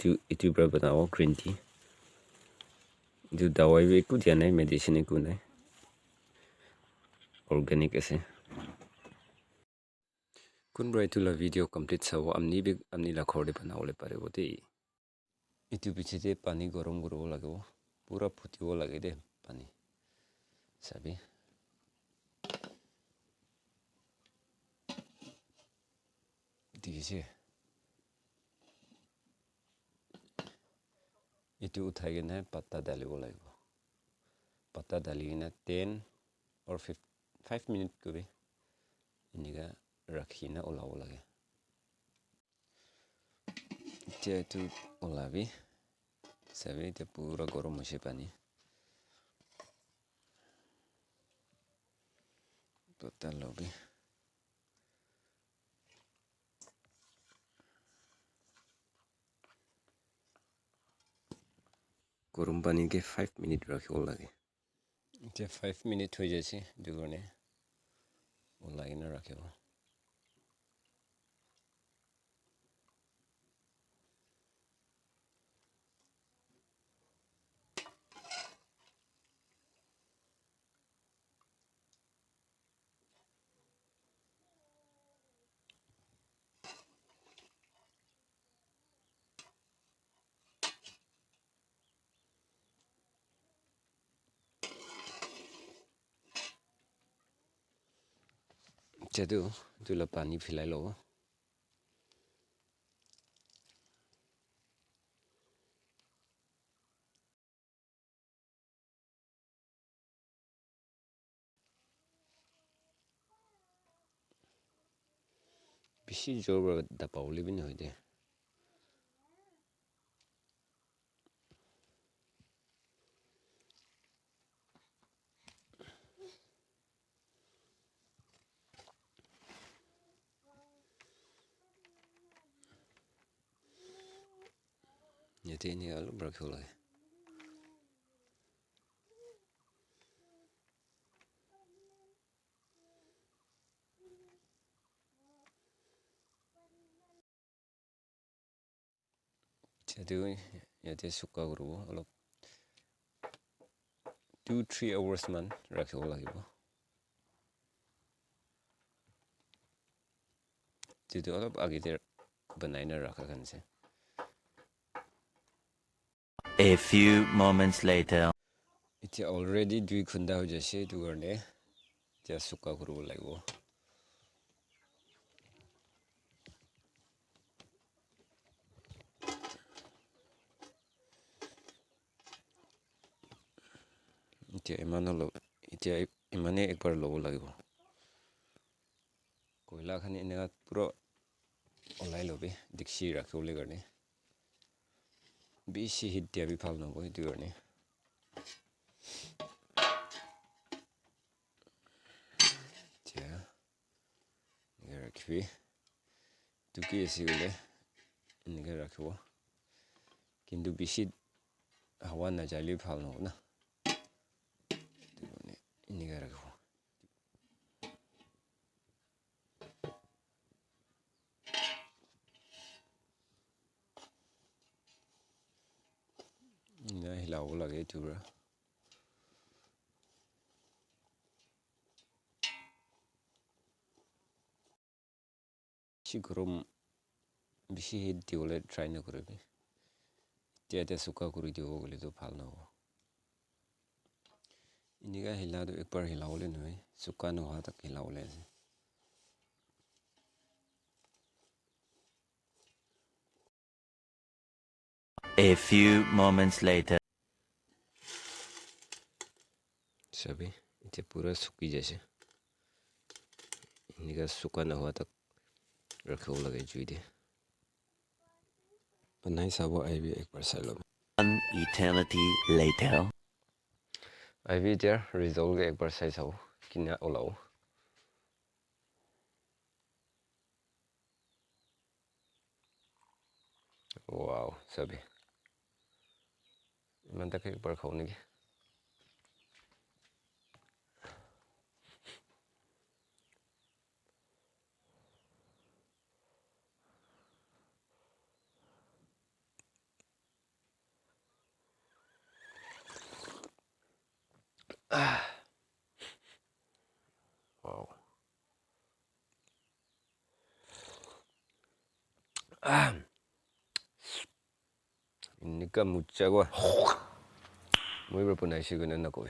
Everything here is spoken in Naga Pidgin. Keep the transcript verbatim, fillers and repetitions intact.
Etu, etu para banabo green tea. Etu dawai bi eku dia nai, medicine eku nai. Organic ase. Kunba etu la video complete sabo, amni bi amni la ghor te banabole paribo de. Etu piche te pani gorom kuribo lagibo. Pura phutibo lage de pani. Sabi. Dikhi ase? Etu uthai kena patta dalibo lagibo. Patta dali kena ten or fif-, five minute kobi enika rakhi kena olabo lage. Etia etu olabi. Sabi, etia pura gorom hoise pani. Patta lobi. Gorom pani ke five minute rakhibo lage. Etia five minute hoi jaise, etu karne olai kena rakhibo. Etu, etu la pani philai lobo. Bishi jor para dapa bole bi nohoi de. Yate enika olop rakhibo lage. Etu yate sukha kuribo olop, two three hours man rakhibo lagibo. Etu olop age te banai na rakha khan ase. A few moments later. Etia already dui ghonta hoi jaise, etu karne etia sukha kuribo lagibo. Etia iman olo, etia imane ekbar lobo lagibo. Koila khan eneka pura olai lobi, dikchi rakhi bole karne. Bishi heat dia bi bhal nohobo, etu karne. Etia eneka rakhibi. Etu ki ase koile eneka rakhibo. Kintu bishi hawa najale bhal nohobo na. Etu karne eneka rakhibo. Eneka hilabo lage etu para. Bishi gorom, bishi heat dibole try nakuribi. Etia etia sukha kuri dibo koile toh bhal nahobo. Eneka hila toh ekbar hilabole nohoi, sukha nohua tak hilabole ase. A few moments later. Sabi, etia pura suki jaise. Eneka sukha nohua tak rakhibo lage jui te. Banai sabo ahibi ekbar sai lobi. An eternity later. Ahibi etia result ke ekbar sai sabo. Kina olabo. Wow, sabi. Iman tak ekbar khao naki. Wow. Ah. Inika mucha kwa. Moi para banai se koina nakoi.